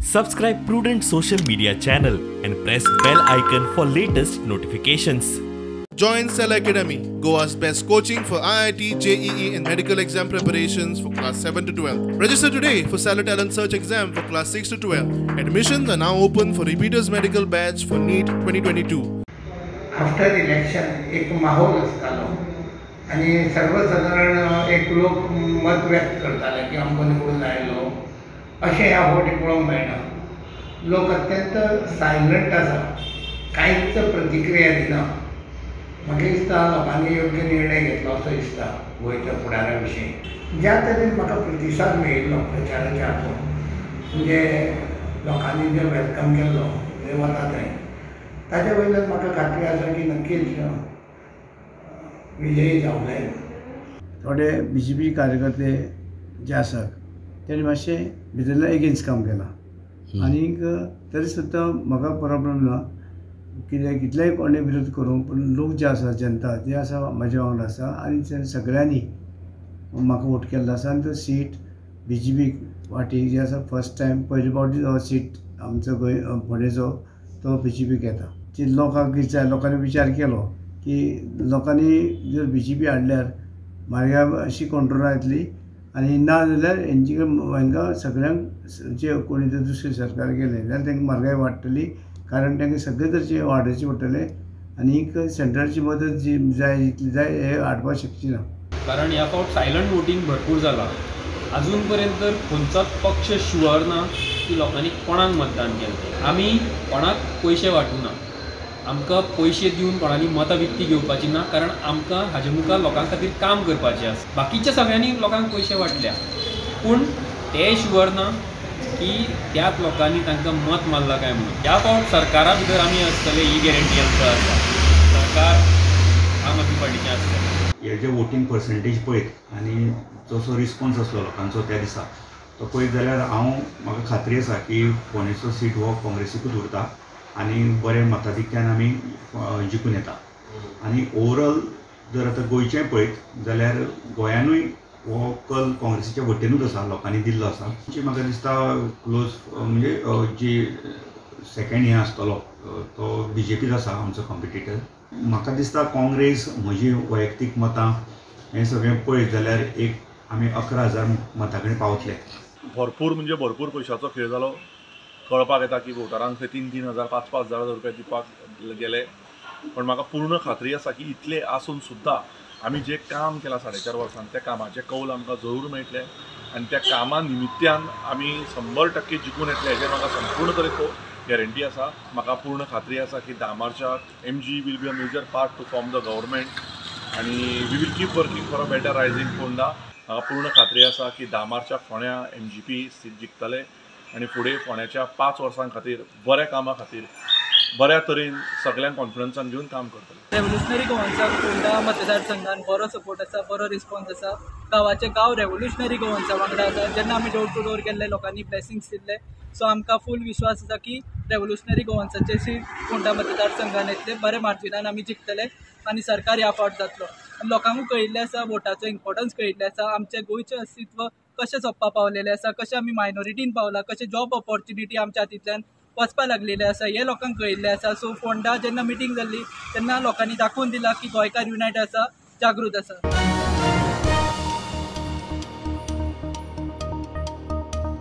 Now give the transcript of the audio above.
Subscribe Prudent social media channel and press bell icon for latest notifications. Join Cell Academy, Goa's best coaching for IIT, JEE and medical exam preparations for class 7 to 12. Register today for Cellar Talent Search exam for class 6 to 12. Admissions are now open for repeaters medical batch for NEET 2022. After election एक माहोल आसतालो आनी सर्वसादारण एक लोक मत व्यक्त करताले की आमकां निवडून आयलो, अशें ह्या फावटी पळोवंक मेळना. लोक अत्यंत सायलंट आसा, कांयच प्रतिक्रिया दिना. म्हाका दिसता लोकांनी योग्य निर्णय घेतलो असो दिसता गोंयच्या फुडारा विशीं. ज्या तरेन म्हाका प्रतिसाद मेळिल्लो प्रचाराच्या हातून, म्हणजे लोकांनी जें welcome केल्लो थंय वता थंय, ताजे वयल्यान म्हाका खात्री आसा की नक्कीच विजयी जावंक जाय. थोडे बी जे पी कार्यकर्ते जे आसात तेणी मातशें भितरल्यान एगेन्स्ट काम केलां आनीक तरी सुद्दां म्हाका प्रॉब्लम ना, कित्याक कितलेय कोणे विरोध करूं पूण लोक जे आसा जनता जे आसा म्हाज्या वांगडा आसा आनी सगळ्यांनी म्हाका वोट केल्लो आसा. आनी तो सीट बी जे पी वाटी जी आसा फर्स्ट टायम पयले फावटी हो सीट आमचो गोंय फोंडेचो तो बी जे पीक येता. जी लोकांक कितें जाय, लोकांनी विचार केलो की लोकांनी जर बी जे पी हाडल्यार म्हारगाय अशी कंट्रोलान येतली आनी ना जाल्यार हेंचे हांकां सगळ्यांक जे कोणी जर दुसरें सरकार गेलें जाल्यार तांकां म्हारगाय वाडटली, कारण तांकां सगळे तरेचे वाडोवचें पडटलें आनीक सेंट्रलची मदत जी जाय जितली जाय हें हाडपाक शकची ना. कारण ह्या फावट सायलंट वोटींग भरपूर जालां. अजून पर्यंत तर खंयचोच पक्ष शुअर ना की लोकांनी कोणाक मतदान केलें. आमी कोणाक पयशे वांटूना, आमकां पयशे दिवन कोणाली मतां विकती घेवपाची ना, कारण आमकां हाजे मुखार लोकां खातीर काम करपाचें आसा. बाकीच्या सगळ्यांनी लोकांक पयशे वांटल्या पूण ते शुअर ना की त्याच लोकांनी तांकां मत मारलां काय म्हणून. ह्या फावट सरकारा भितर आमी आसतले ही गॅरंटी आमकां आसा. सरकार आम आदमी पार्टीचें आसतलें. हे जे वोटींग पर्संटेज पळयत आनी जसो रिस्पॉन्स आसलो लोकांचो त्या दिसा तो पळयत जाल्यार हांव म्हाका खात्री आसा की फोंडेचो सीट हो काँग्रेसीकूच उरता आनी बऱ्या मताधिक्यान आमी जिखून येता. आनी ओवरऑल जर आतां गोंयचें पळयत जाल्यार गोंयानूय हो कल काँग्रेसीच्या वटेनूच आसा, लोकांनी दिल्लो आसा. म्हाका दिसता क्लोज म्हणजे जी सेकेंड हें आसतलो तो बी जे पीच आसा आमचो कॉम्पिटिटर. म्हाका दिसता काँग्रेस म्हजी वैयक्तीक मतां हें सगळें पळयत जाल्यार एक आमी 11,000 मतां कडेन पावतले. भरपूर म्हणजे भरपूर पयशाचो खेळ जालो. कळपाक येता की वोटरांक थंय 3-3 हजार 5-5 हजार रुपया दिवपाक गेले, पण म्हाका पूर्ण खात्री आसा की इतले आसून सुद्दां आमी जें काम केलां 4.5 वर्सांत त्या कामाचें कौल आमकां जरूर मेळटलें आनी त्या कामा निमित्यान आमी 100% जिखून येतले हेजें म्हाका संपूर्ण तरेचो गॅरंटी आसा. म्हाका पूर्ण खात्री आसा की 10 मार्चाक MG will be a major part to form the government आनी we will keep working for a better rising Ponda. म्हाका पूर्ण खात्री आसा की 10 मार्चाक फोंड्या MGP seat जिखतले आनी फुडें फोंड्याच्या 5 वर्सां खातीर बऱ्या कामा खातीर बऱ्या तरेन सगळ्यांक कॉन्फिडन्सान घेवन काम करतले. रेव्होल्युशनरी गोवन्साक फोंडा मतदारसंघान बरो सपोर्ट आसा, बरो रिस्पॉन्स आसा. गांवाचे गांव रेव्होल्युशनरी गोवन्सा वांगडा आसा. जेन्ना आमी डोर टू डोर गेल्ले लोकांनी ब्लेसिंग्स दिल्ले, सो आमकां फूल विश्वास आसा की रेव्होल्युशनरी गोवन्साचे सीट फोंडा मतदारसंघान येतले, बरे मार्जिनान आमी जिखतले आनी सरकार ह्या फावट जातलो. लोकांकूय कळिल्लें आसा, वोटाचो इम्पोर्टन्स कळिल्लें आसा, आमचें गोंयचें अस्तित्व कशें सोंपपा पावलेलें आसा, कशें आमी मायनॉरिटीन पावला, कशें जॉब ऑपॉर्च्युनिटी आमच्या हातींतल्यान वचपा लागलेलें आसा, हें लोकांक कळिल्लें आसा. सो फोंडा जेन्ना मिटींग जाल्ली तेन्ना लोकांनी दाखोवन दिलां की गोंयकार युनायट आसा, जागृत आसा.